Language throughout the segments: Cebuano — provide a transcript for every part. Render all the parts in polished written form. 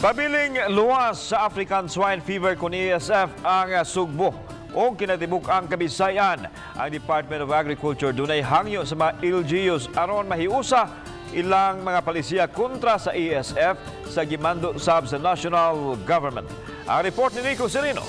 Pabiling luwas sa African Swine Fever kon ASF ang Sugbo o kinatibuk ang Kabisayan. Ang Department of Agriculture dunay hangyo sa mga LGUs aron mahiusa ilang mga palisiya kontra sa ASF sa gimando sab sa national government. Ang report ni Nico Sereno.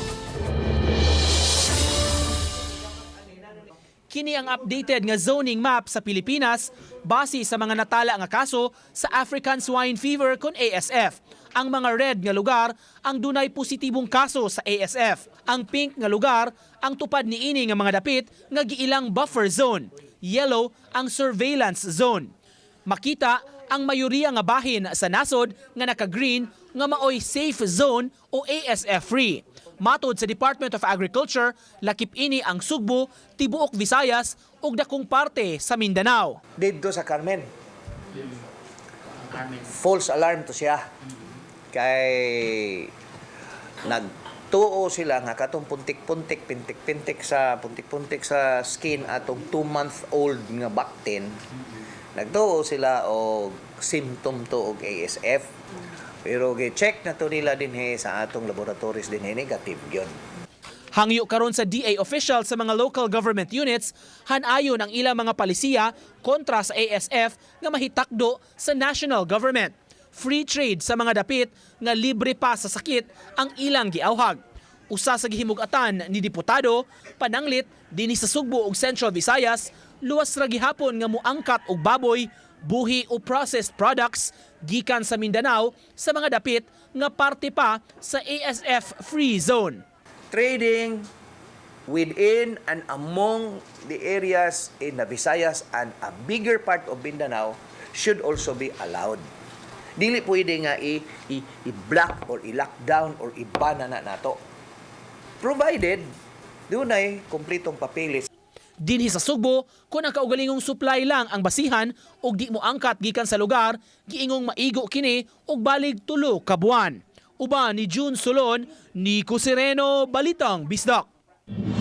Kini ang updated nga zoning map sa Pilipinas base sa mga natala nga kaso sa African Swine Fever kon ASF. Ang mga red nga lugar ang dunay positibong kaso sa ASF. Ang pink nga lugar ang tupad niini nga mga dapit nga giilang buffer zone. Yellow ang surveillance zone. Makita ang mayoriya nga bahin sa nasod nga naka-green nga maoy safe zone o ASF free. Matod sa Department of Agriculture, lakip ini ang Sugbo, tibuok Visayas ug dakong parte sa Mindanao. Dito sa Carmen. False alarm to siya. Kay nagtuo sila nga katong puntik-puntik, pintik-pintik sa puntik-puntik sa skin atong 2-month-old nga baktin. Nagtuo sila og symptom to og ASF. Pero gi-check na to nila dinhi sa atong laboratories dinhi, negative gyud. Hangyo karon sa DA official sa mga local government units, hanayon ang ilang mga palisiya kontra sa ASF nga mahitakdo sa national government. Free trade sa mga dapit nga libre pa sa sakit ang ilang giawhag. Usa sa gihimug-atan ni diputado, pananglit dinhi sa Sugbo ug Central Visayas, luwas ra gihapon nga muangkat og baboy, buhi o processed products gikan sa Mindanao sa mga dapit nga parte pa sa ASF free zone. Trading within and among the areas in the Visayas and a bigger part of Mindanao should also be allowed. Dili pwede nga i-block or i-lockdown or i-ban na nato. Provided dunay kompletong papeles. Dinhi sa Sugbo, kung ang kaugalingong supply lang ang basihan ug di mo angkat gikan sa lugar, giingong maigo kini og balig 3 ka buwan. Uban ni June Solon, Nico Sereno, Balitang Bisdak.